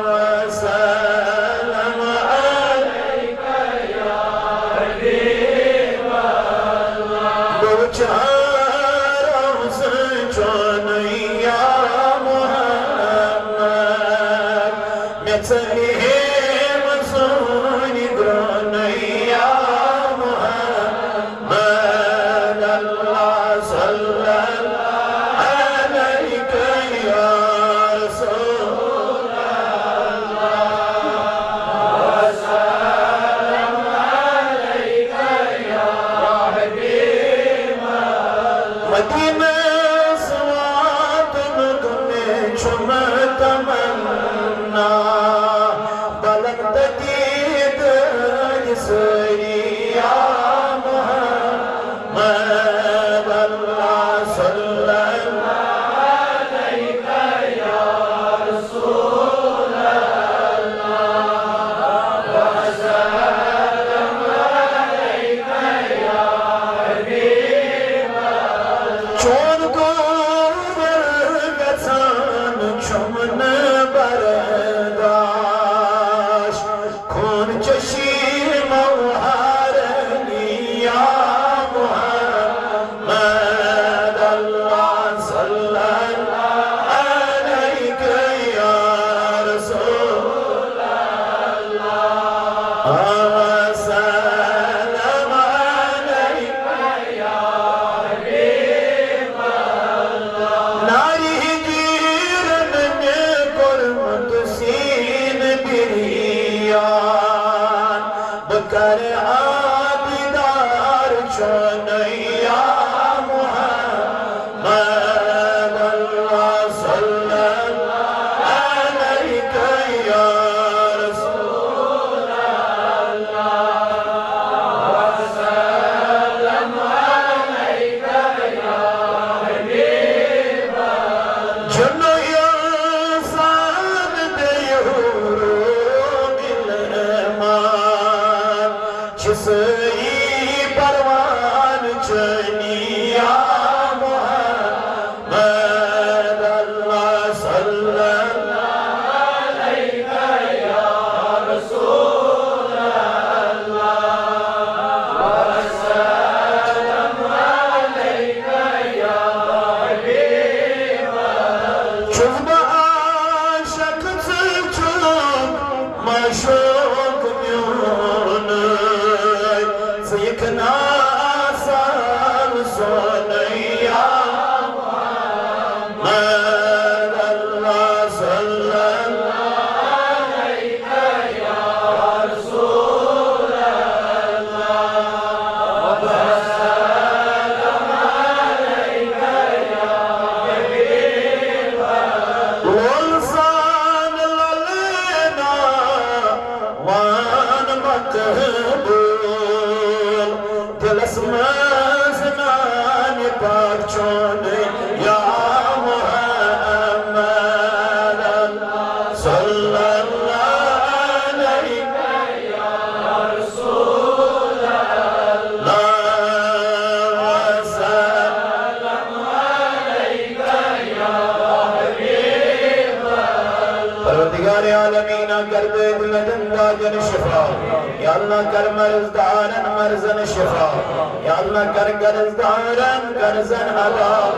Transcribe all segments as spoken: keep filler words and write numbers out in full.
وسلم عليك يا حبيب الله. بہٕ چھُس عرض چون یا محمد، مےٚ ژٔلۍ ہیمہٕ سٲنۍ گرٛونٕے یا محمد۔ محمد اللہ صلی اللہ علیک یا رسول اللہ، وسلم علیک یا حبیب اللہ۔ مدینس واتنُک مےٚ چھُم تمنا، بلن تتی دٲدۍ سٲری یا محمد۔ محمد اللہ صلی اللہ علیک یا رسول اللہ، وسلم علیک یا حبیب اللہ۔ چون قول گژھان چھُم نہٕ برداش، خون چشمو ہارنی یا محمد اللہ صلی اللہ علیک یا رسول اللہ، وسلم علیک یا حبیب اللہ۔ ناری ہجرن مےٚ کوٚرمُت سیٖن بِریان، بہٕ کرٕ آ دیٖدار چونُے یا محمد اللہ صلی اللہ علیک یا رسول اللہ، وسلم علیک یا حبیب اللہ۔ جنو انسان بیہورو بالایمان، چھِ سٲری پروان چٲنی یا محمد اللہ صلی اللہ علیک یا رسول اللہ، وسلم علیک یا حبیب اللہ۔ چھُس بہٕ عاشق، ژٕ چھُکھ معشوق میون، ژٕ یِکھ نہٕ آسان سونُے یا محمد اللہ صلی اللہ علیک یا رسول اللہ، وسلم علیک یا حبیب اللہ۔ لول سان للینا وان مقبول، دلس منٛز نانہِ پاک چونُے یا محمد صلی اللہ علیک یا رسول اللہ، وسلم علیک یا حبیب اللہ۔ پروردگار عالمین، کر دے دل دنداجن شفا۔ یا اللہ، کر مرض دارن مرضن شفا۔ یا اللہ، کر قرض دارن قرضن ادا۔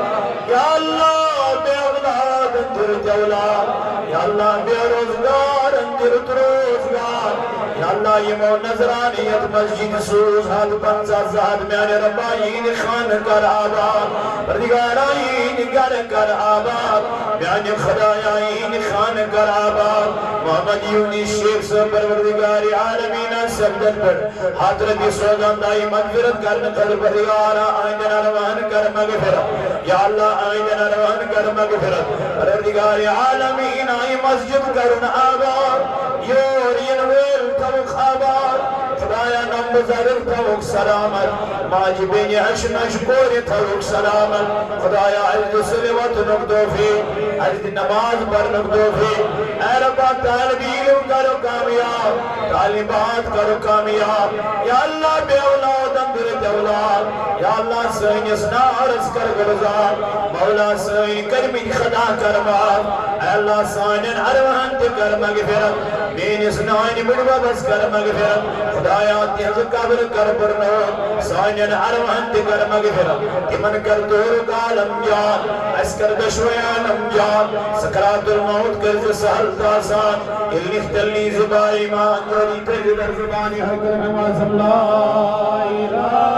یا اللہ، بے اولاد دل دولاد۔ یا اللہ، بے روزگار دل روزگار۔ یا اللہ، یمو نظرانیت مسجد سوز ہتھ پنژاہ زہد میانہِ ربا یہنٛدِ خانہٕ کر آباد۔ پروردگارا، یہنٛدِ گرٕ کر آباد۔ میانہِ خدایا، یہنٛدِ خانہٕ کر آباد۔ محمد یونس شیخ صٲب، پروردگار عالمین، سجدن پٮ۪ٹھ ہتھ رۄپیہِ سوزان دائی مغفرت کرنہٕ خٲطرٕ۔ پروردگارا، اہنٛدٮ۪ن ارواحن کر مغفرت۔ یا اللہ، اہنٛدٮ۪ن ارواحن کر مغفرت۔ پروردگار عالمین، آئی مسجد کرُن آباد۔ یور یِنہٕ وٲلۍ آباد۔ خدایا، نم بزرگ تھاوُکھ سلامت، ماجہِ بیٚنہِ ہشہِ نۄشہِ کورِ تھاوُکھ سلامت۔ خدایا، اَسہِ دِ سُلہِ وۄتھنُک توفیق، اَسہِ دِ نماز پرنُک توفیق۔ اے ربا، طالب علم کرو کامیاب، طالبات کرو کامیاب۔ یا اللہ، بے اولاد اندر اولاد۔ یا اللہ، سٲنِس نارس کر گُلزار۔ مولا، سٲنۍ کٔرمٕتۍ خطا کر معاف۔ اے اللہ، سانٮ۪ن ارواحن تہِ کر مغفرت۔ میٲنِس نانہِ بٕڈببس کر مغفرت۔ خدایا، تِہنٛز قبر کر پُرنور۔ سانٮ۪ن ارواحن تہِ کر مغفرت۔ تِمن کر دوٗرُک عالم جان۔ اَسہِ کر دۄشوے عالم جان۔ سکرات الموت کٔرزِ سہل تہٕ آسان۔ ییٚلہِ نِکھ تیٚلہِ نیٖزِ با ایمان۔ جٲری کٔرزِ در زبانِ حق رحمت اللہ۔